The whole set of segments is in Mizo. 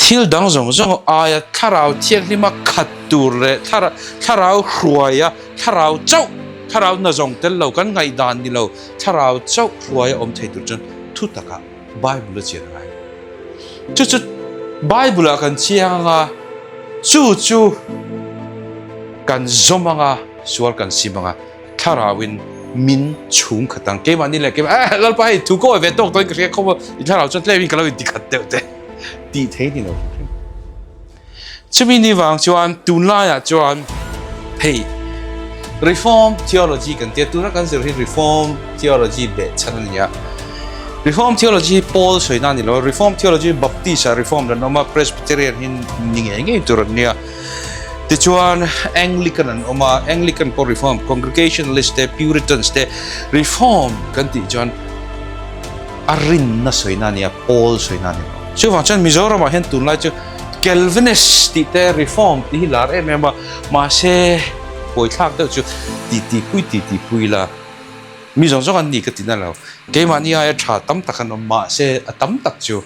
Thil dang zawng zawng aia Thlarau Thianghlima khat tur leh Thlarau hruaia Thlarau chauh, Thlarau na zawng tel lo kan ngaihdan ni lo, Thlarau chauh hruaia awm thei tur chuan thu takah Bible a chian a ngai. Chu chu Bible ah kan chiang anga, chu chu kan zawm anga, sual kan sim anga. Thlarauin min chhung khat ang. Keimahni leh keimah, eh Lalpa hei thu kawi ve tawk tawhin ka hria khawp a, i thlarau chuan tlemin ka lo inti khat deuh te tih thei ni lo hrim hrim. Chumi ni vang chuan tunlaiah chuan hei Reform Theology kan tia, tuna kan zir hi Reform Theology beh chhan a ni a. Reform Theology hi Paul sawina a ni lo a, Reform Theology Baptist ah Reform an awm a, Presbyterian hi ni ngei ngei tur an nia. Tichuan Anglican an awm a, Anglican pawh Reform, Congregationalist te, Puritans te, Reform kan tih chuan a rinna sawina a ni a, pawl sawina a ni lo. Chuvang chuan Mizoramah hian tunlai chu Calvinist tih te, Reform tih hi lar em em a, mahse buaithlak deuh chu titi pui titi pui la, mi zawng zawng an ni ka ti na lo, keimahni aia tha tam tak an awm, mahse a tam tak chu.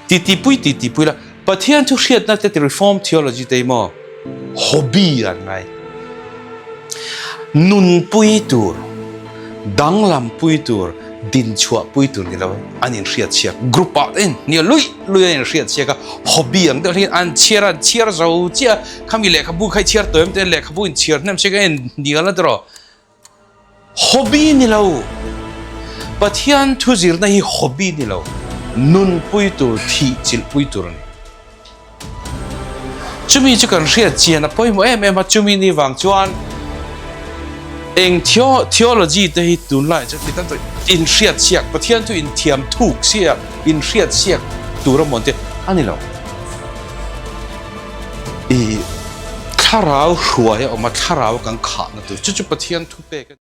Titi pui titi pui la, Pathian chu hriatna te ti Reform theology te hi maw hobby an ngai. Nunpui tur, danglam pui tur, dinchhuah pui tur ni lo an inhriat chhiak. Group ah te nia lui lui an inhriat chhiak a, hobby ang deuh hliin an chhiar an chhiar zo chiah a, khami lehkhabu kha i chhiar tawh em te lehkhabu inchhiar hnem chiak a inhnial a tiraw. Hobby ni lo, Pathian thu zirna hi hobby ni lo, nunpui tur, thih chilhpui tur a ni. Chumi chu kan hriat chian a pawimawh em em a, chumi ni vang chuan eng theology te hi tunlai chuan mi tam tak inhriat chhiak, Pathian thu inthiam thuk siak, inhriat chhiak tur a mawn te a ni lo. I thlarau hruai a awm a, thlarau kan khahna tur chu chu Pathian thupek a ni.